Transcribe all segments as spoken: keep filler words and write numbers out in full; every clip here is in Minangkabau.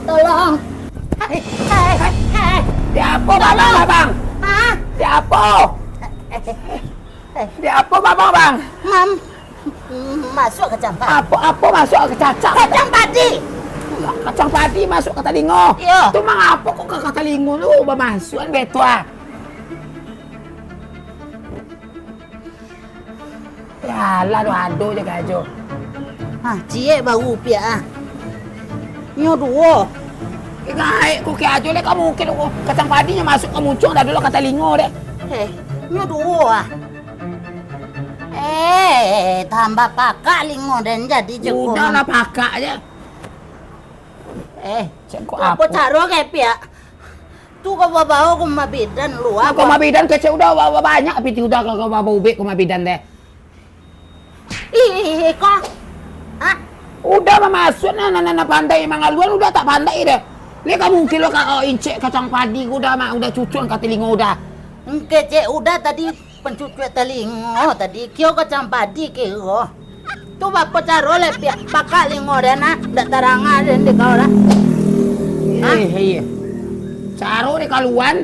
Tolong. Hai, hai, hai. Di apo babang, babang? Hah? Di apo? Eh, eh, eh. Di apo babang, bang? Mam, masuak kacang padi. Apo, apo masuak kacang? Kacang padi. Lah, kacang padi masuak ka talingo. Iyo. Tu mangapo kok ka, ka talingo tu bamasuak, betua? Yalah, doh ado je gajo. Ah, ciek baru piak ah. Nyo duo. Eh, gaek ko kek ajo leh, ka mungkin ko kacang padi nyo masuak ka muncuang, dah dulu ka talingo deh. Eh, nyo duo ah. Eh, tambah pakak lingo den jadi je ko. Udah lah, pakak je. Eh, cek ko apo caro kek piak? Tu kau babawa ka rumah bidan lu, apo? Ka rumah bidan kecek udah ba-, ba-, banyak piti udah kau, kau babawa ubek ka rumah bidan deh. Ih, kau. Hah? Udah mamasuak nah, nah, nah, nah, pandai mangaluan, udah tak pandai deh. Ni ka mungkin lo ka, oh, incek kacang padi ko udah, mak, udah cucuang ka talingo udah. Kecek udah tadi. Pancucuak talingo tadi, kio kacang padi kiro. Tu bapo caro leh piak pakak lingo den ah, ndak taranga den di kau lah. Hah? Eh, iyo. Caro di kaluan.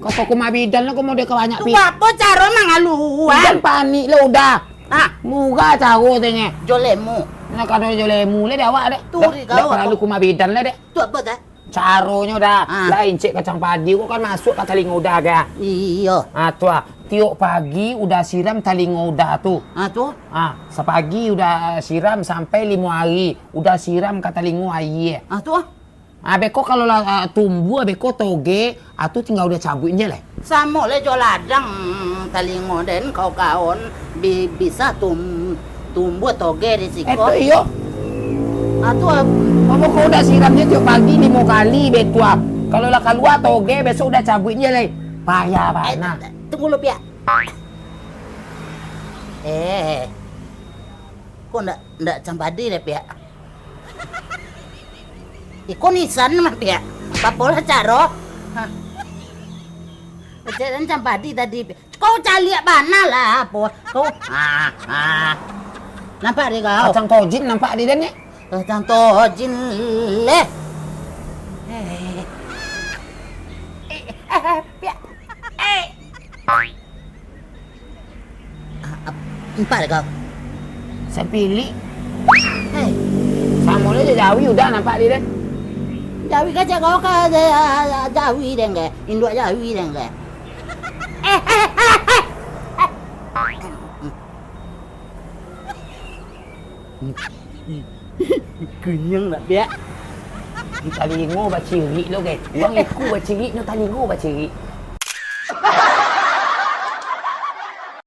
Kau ka rumah bidan lah, kau mau dek banyak. Tu pi- bapo caro mangaluan? Bidan panik lah udah. Hah? Murah caro tu nyo. Jo lemu. Nah, kado jo lemu leh di awak dek. Tu di kau. Ndak perlu ka rumah bidan lah dek. Tu apo dah? Caronyo dah, ah, lah incek kacang padi ko kan masuak ka talingo udah, kan? Iyo. Ah, tu ah. Tiok pagi udah siram talingo udah tu. Ah, tu. Ah, sapagi udah siram sampai limo ari, udah siram ka talingo aia. Ah, tu ah. Ah, beko kalau lah, ah, tumbuah, beko toge, ah, tu tingga udah cabuik je lah. Samo leh jo ladang talingo den, kawan-kawan, bi-, bisa tum-, tumbuah toge di siko. Eh, tu iyo. Ah, tu, ah. Mamo kau udah siram je tiok pagi limo kali, betua. Kalau lah kalua toge, besok udah cabuik je lai. Payah bana. Eh, tunggu lu, piak. Eh, kok ndak, ndak kacang padi deh, piak? Iko nisan mah, piak. Apolah caro? Hah. Kecek den kacang padi tadi, piak. Kau caliak bana lah, apo? Kau, ah, ah. Nampak dek kau? Kacang tojin nampak di den, eh? Kacang tojin leh. Eh. Eh, eh, eh, piak. Eh. Ah, ah, nampak dek kau? Sapilik. Eh. Samo le jo jawi udah nampak di den. Jawi kecek kau ka, eh, jawi den ke? Induak jawi den ke? Eh, eh, eh, eh, eh. Kunyang nak piak. Di talingo bacirik lo, guys. Uang iku bacirik, no talingo bacirik.